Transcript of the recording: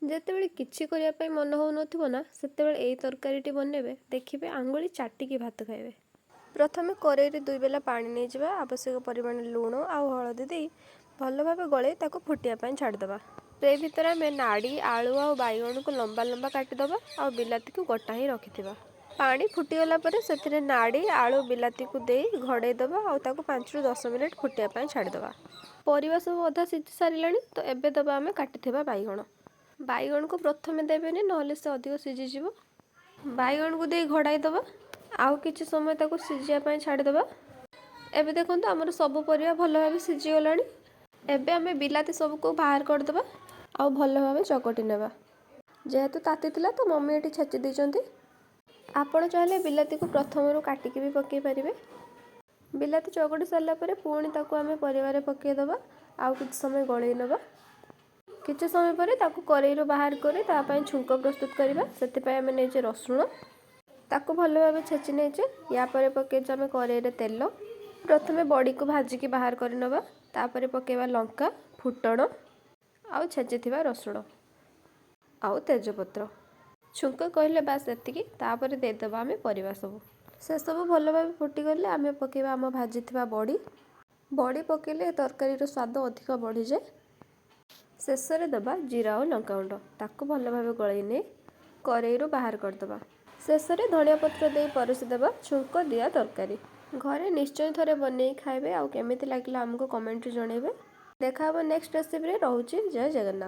ଯେତେବେଳେ କିଛି କରିବା ପାଇଁ ମନ ହେଉନଥିବ ନା, ସେତେବେଳେ ଏଇ ତରକାରୀଟି ବନେଇବେ, ଦେଖିବେ ଆଙ୍ଗୁଳି ଚାଟିକି ଭାତ ଖାଇବେ। ପ୍ରଥମେ କରେଇରେ 2 ବେଲା ପାଣି ନେଇଯିବା। ଆବଶ୍ୟକ ପରିମାଣ ଲୁଣ ଆଉ ହଳଦୀ ଦେଇ ଭଲ ଭାବେ ଗୋଳେଇ ତାକୁ ଫୁଟିବା ପାଇଁ ଛାଡ଼ିଦେବା। ସେଇ ଭିତରେ ଆମେ ନାଡ଼ି, ଆଳୁ ଆଉ ବାଇଗଣକୁ ଲମ୍ବା ଲମ୍ବା କାଟିଦେବା ଆଉ ବିଲାତିକୁ ଗୋଟା ହିଁ ରଖିଥିବା। ପାଣି ଫୁଟିଗଲା ପରେ ସେଥିରେ ନାଡ଼ି, ଆଳୁ, ବିଲାତିକୁ ଦେଇ ଘୋଡ଼େଇ ଦେବା ଆଉ ତାକୁ 5ରୁ 10 ମିନିଟ୍ ଫୁଟିବା ପାଇଁ ଛାଡ଼ିଦେବା। ପରିବା ସବୁ ଅଧା ସିଝି ସାରିଲାଣି, ତ ଏବେ ଦେବା ଆମେ କାଟିଥିବା ବାଇଗଣ। ବାଇଗଣକୁ ପ୍ରଥମେ ଦେବେନି, ନହେଲେ ସେ ଅଧିକ ସିଝିଯିବ। ବାଇଗଣକୁ ଦେଇ ଘୋଡ଼ାଇ ଦେବା ଆଉ କିଛି ସମୟ ତାକୁ ସିଝିବା ପାଇଁ ଛାଡ଼ିଦେବା। ଏବେ ଦେଖନ୍ତୁ, ଆମର ସବୁ ପରିବା ଭଲ ଭାବେ ସିଝିଗଲାଣି। ଏବେ ଆମେ ବିଲାତି ସବୁକୁ ବାହାର କରିଦେବା ଆଉ ଭଲ ଭାବେ ଚକଟି ନେବା। ଯେହେତୁ ତାତିଥିଲା, ତ ମମି ଏଠି ଛେଚି ଦେଇଛନ୍ତି। ଆପଣ ଚାହିଁଲେ ବିଲାତିକୁ ପ୍ରଥମରୁ କାଟିକି ବି ପକାଇ ପାରିବେ। ବିଲାତି ଚକଟି ସାରିଲା ପରେ ପୁଣି ତାକୁ ଆମେ ପରିବାରେ ପକାଇଦେବା ଆଉ କିଛି ସମୟ ଗୋଳେଇ ନେବା। କିଛି ସମୟ ପରେ ତାକୁ କରେଇରୁ ବାହାର କରି ତା ପାଇଁ ଛୁଙ୍କ ପ୍ରସ୍ତୁତ କରିବା। ସେଥିପାଇଁ ଆମେ ନେଇଛେ ରସୁଣ, ତାକୁ ଭଲ ଭାବେ ଛେଚି ନେଇଛେ। ୟା ପରେ ପକାଇଛେ ଆମେ କରେଇରେ ତେଲ। ପ୍ରଥମେ ବଡ଼ିକୁ ଭାଜିକି ବାହାର କରିନେବା। ତାପରେ ପକାଇବା ଲଙ୍କା, ଫୁଟଣ ଆଉ ଛେଚିଥିବା ରସୁଣ ଆଉ ତେଜପତ୍ର। ଛୁଙ୍କ କହିଲେ ବାସ୍ ଏତିକି। ତାପରେ ଦେଇଦେବା ଆମେ ପରିବା ସବୁ। ସେସବୁ ଭଲ ଭାବେ ଫୁଟିଗଲେ ଆମେ ପକାଇବା ଆମ ଭାଜିଥିବା ବଡ଼ି। ବଡ଼ି ପକାଇଲେ ତରକାରୀର ସ୍ୱାଦ ଅଧିକ ବଢ଼ିଯାଏ। ଶେଷରେ ଦେବା ଜିରା ଆଉ ଲଙ୍କାଗୁଣ୍ଡ। ତାକୁ ଭଲ ଭାବେ ଗୋଳେଇ ନେଇ କରେଇରୁ ବାହାର କରିଦେବା। ଶେଷରେ ଧନିଆ ପତ୍ର ଦେଇ ପରସି ଦେବା ଛୁଙ୍କ ଦିଆ ତରକାରୀ। ଘରେ ନିଶ୍ଚୟ ଥରେ ବନେଇ ଖାଇବେ ଆଉ କେମିତି ଲାଗିଲା ଆମକୁ କମେଣ୍ଟରେ ଜଣାଇବେ। ଦେଖା ହେବ ନେକ୍ସଟ ରେସିପିରେ। ରହୁଛି, ଜୟ ଜଗନ୍ନାଥ।